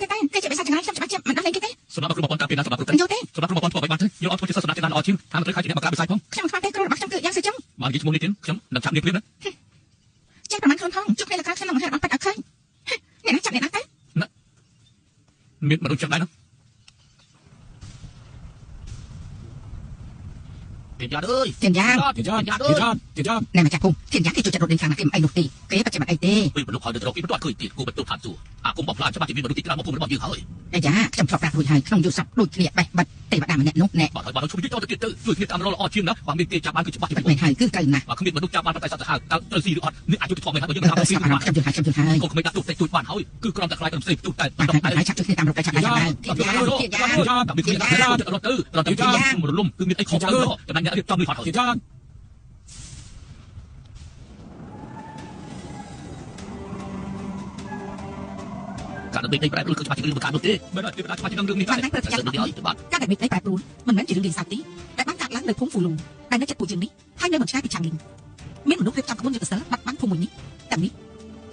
គេតែគេជាបិសាចចង្រៃខ្ញុំច្បាស់ជាមិនដោះលែងគេទេ សម្រាប់គ្រូ1000តាមពីណាសម្រាប់គ្រូ យល់ទេ សម្រាប់គ្រូ1000ធ្វើអ្វីបានទេយល់អត់ធ្វើជាសិស្សសំណាក់ជាឡានល្អជាងថាមិនត្រូវខែជាអ្នកបង្ក្រាបវិស័យផង ខ្ញុំមិនខ្វល់ទេគ្រូរបស់ខ្ញុំគឺយ៉ាងសឿចុង បាននិយាយឈ្មោះនេះទៀតខ្ញុំនឹងចាប់នាងភ្លាមណា ចេះប្រហែលខ្លួនផងជួបគ្នាលើក្រោយខ្ញុំនឹងបង្ហាញរបស់ប៉ិតឲ្យឃើញអ្នកណាចាប់អ្នកណាទៅ មានមនុស្សចឹងដែរណាទៀនយ៉ាអើយ ធានយ៉ាង ធានយ៉ាធានយ៉ាធានយ៉ា ណែម្ចាស់ភូមិធានយ៉ាងគេចូលចិត្តរត់លេងខ្លាំងណាស់គេមិនអីនោះទេគេពិតជាមិនអីទេ ពេលមនុស្សហើយទៅរកគេមិនទាន់ឃើញទៀតគូបន្ទប់ឋានសួគ៌អាគុំបំផ្លាញច្បាស់ជាមានមនុស្សទីច្រើនមកភូមិរបស់យើងហើយ អាយ៉ាខ្ញុំធ្លាប់ប្រាប់រួចហើយក្នុងយុស័ព្ទដូចគ្នាបេះបិទទេវតាម្នាក់នោះណែ បាទហើយបាទឈប់និយាយតទៅទៀតទៅជួយគ្នាតាមរកល្អជាងណាបើមានគេចាប់បានគឺច្បាស់ជា ពិតមែនហើយគឺត្រូវណាស់ បើគ្មានមនុស្សចាប់បានតែសត្វសាហាវតើត្រូវស៊ីឬអត់នេះអាចយុត្តិធម៌មែនហើយបើយើង ទៅ តាមស៊ី ស្អាប់ខ្ញុំយល់ហើយខ្ញុំយល់ហើយក ូនក្មេងដាក់ទូតិចតួចបានហើយគឺក្រុមតែខ្លាចក្រុមផ្សេងទូតែ បាទហើយហើយឆាប់ជួយគ្នាតាមរកទៅឆាប់ដែរឆាប់ដែរធានយ៉ាងធានយ៉ាង តែមានគ្នាដាក់រត់ទៅរត់ទៅរលំគឺមានអីខុសទៅចំណែកអ្នករៀបចំនេះហត់ហើយ ធានយ៉ា ការដើម្បីដីប្រែប្រួលគឺច្បាស់ជារឿងបង្កើតនោះទេមិនដល់ទេច្បាស់ជារឿងនេះដែរ បានតែប្រចាំ នេះឲ្យបាទ ការដែលមេឃដីប្រែប្រួលមិនមែនជារឿងលេងសើចទេតែបានកើតឡើងនៅភូមិហ្វូលូដែលនៅជិតពួកយើងនេះហើយនៅមិនឆ្ងាយពីឆាងលីងមានមនុស្សរៀបចំក្បួនយុទ្ធសាស្ត្របាត់បង់ភូមិមួយនេះទាំងនេះ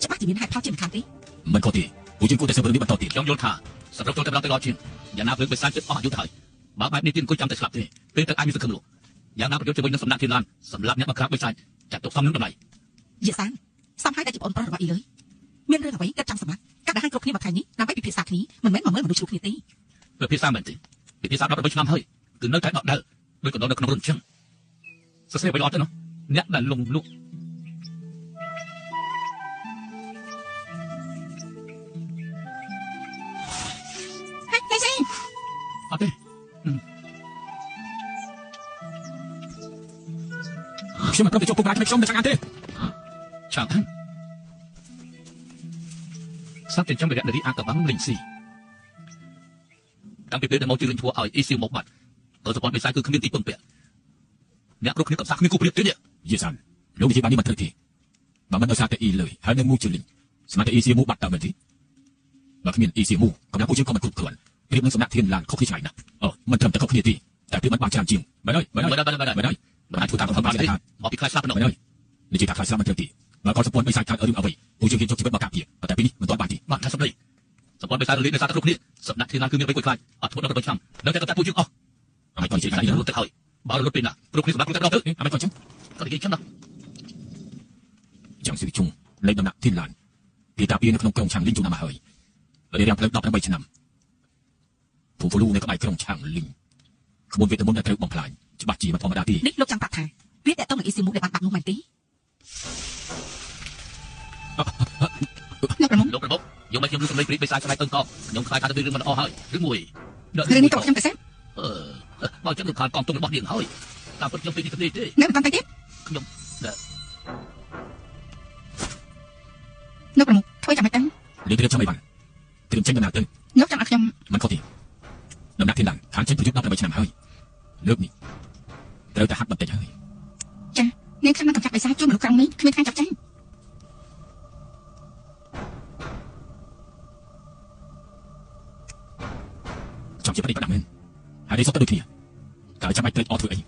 ច្បាស់ជាមានហេតុផលជាមិនខានទេ មិនខុសទេពួកយើងគួរតែស៊ើបរឿងនេះបន្តទៀត ខ្ញុំយល់ថាសម្រាប់ចូលតែម្ដងទៅល្អជាងយ៉ាងណាភ្លើងបិសាចចិត្តអស់អាយុទៅហើយបើបែបនេះទៀតអង្គុយចាំតែស្លាប់ទេពេលទៅអាចមានសង្ឃឹមលោកយ៉ាងណាប្រយុទ្ធជាមួយនឹងសំណាក់ធានឡានសម្រាប់អ្នកបង្ក្រាបបិសាចចាត់ទុកសមនឹងតម្លៃ យេសានសំហើយតែជាប្អូនប្រុសរបស់អ៊ីលើយមានរឿងអ្វីគិតចង់សម្លាប់កាត់ដែលឲ្យគ្រប់គ្នាមកថ្ងៃនេះដើម្បីពិភាក្សាគ្នាមិនមែនមកមើលមនុស្សជ្រុះគ្នាទេ ពិភាក្សាមែនទេពិភាក្សា18ឆ្នាំហើយគឺនៅតែដដែលដូចកណ្ដុរនៅក្នុងរុនអញ្ចឹងសរសេរអ្វីល្អទៅនោះអ្នកដែលលងលក់ ហើយលេស៊ី អត់ទេ ខ្ញុំមិនព្រមទៅជួបពុកម្ដាយខ្ញុំនៅឆាងអានទេ ឆាងអានសត្វចិញ្ចឹមវិរៈនារីអាកបាំងលិញស៊ីតាំងពីពេលដែលមកជឿលិញធ្វើឲ្យអ៊ីស៊ីមកបាត់ក៏សម្ព័ន្ធបិសាចគឺគ្មានទីពឹងពាក់អ្នកគ្រប់គ្នាកំសាកគ្មានគូប្រៀបទេនេះ យេសានលោកនិយាយបាននេះមិនត្រូវទេបើមិនដោយសារតែអ៊ីលើហើយនឹងមូជឿលីងស្មានតែអ៊ីសៀមូបាត់តើមែនទេបើគ្មានអ៊ីសៀមូកម្លាំងពួកយើងក៏មិនគ្រប់គ្រាន់ប្រៀបនឹងសំណាក់ធានឡានខុសគ្នាឆ្ងាយណាស់អូមិនត្រឹមតែខុសគ្នាទេតែប្រៀបមិនបានច្រើនជាងមែនហើយមែនហើយ មិនដល់មិនដល់ មែនហើយមិនអាចធ្វើតាមកំហឹងបានទេថា មកពីខ្លាចស្លាប់ប៉ុណ្ណោះ មែនហើយនិយាយថាខ្លាចស្លាប់មិនត្រូវទេបើគាត់សម្ព័ន្ធបិសាចខាតរឿងអ្វីពួកយើងហ៊ានយកជីវិតមកការពារតែពេលនេះមិនទាន់បានទេ បាទថាសម្ដីសម្ព័ន្ធបិសាចរលីកដោយសារតែគ្រប់គ្នាសំណាក់ធានឡានគឺមានអ្វីគួរខ្លាចអត់ធ្វើដល់8ឆ្នាំនៅតែកតាពួកយើងអស់ អមិនគាត់និយាយ តែ បែបនេះ រត់ទៅហើយបើរត់ពេលណាគ្រប់គ្នាសម្រាប់គ្រប់តែដល់ទៅ អមិនគាត់ចឹង ក៏និយាយចឹងដល់ ចាំស៊ីជុងលេខដំណាក់ធានឡានគេតាពីនៅក្នុងក្រុងឆាងលីងជុំណាស់មកហើយរៀបរៀងផ្លូវ18ឆ្នាំភូមិហ្វូលូនៅក្បែរក្រុងឆាងលីងក្បួនវេទមន្តដែលត្រូវបំផ្លាញច្បាស់ជាមិនធម្មតាទេ នេះលោកចង់ប្រាប់ថាវាតកតងនឹងអ៊ីស៊ីមូដែលបានបាត់នោះមែនទេលោកប្រមុខ លោកប្រមុខយកមកខ្ញុំឮសម្លេងព្រាយបិសាចស្បែកអឹងកខ្ញុំខ្លាចថាទៅរឿងមិនល្អហើយឬមួយ រឿងនេះក៏ខ្ញុំទៅសេ អឺបើចឹងរំខានកងទងរបស់នាងហើយតាមពិតខ្ញុំពេលនេះទៅទេ នៅមិនតាន់ទៅទៀត ខ្ញុំ លោកប្រមុខធ្វើចាំមិនទៅ លេខត្រៀមចាំអីបានត្រៀមចេញដំណើរទៅ លោកចង់ឲ្យខ្ញុំ មិនខុសទេដំណាក់ធានឡានខាងចេញប្រយុទ្ធ18ឆ្នាំហើយលើកនេះត្រូវតែហាត់បន្តិចហើយ ចានាងខ្ញុំនឹងកំចាត់បិសាចជួយមនុស្សក្រុងនេះគ្មានថ្ងៃចាប់ចាញ់ ចំជាប្តីប្រដាប់មែនហើយនេះសុទ្ធតែដូចគ្នាតើចាំបាច់ត្រេកអរធ្វើអី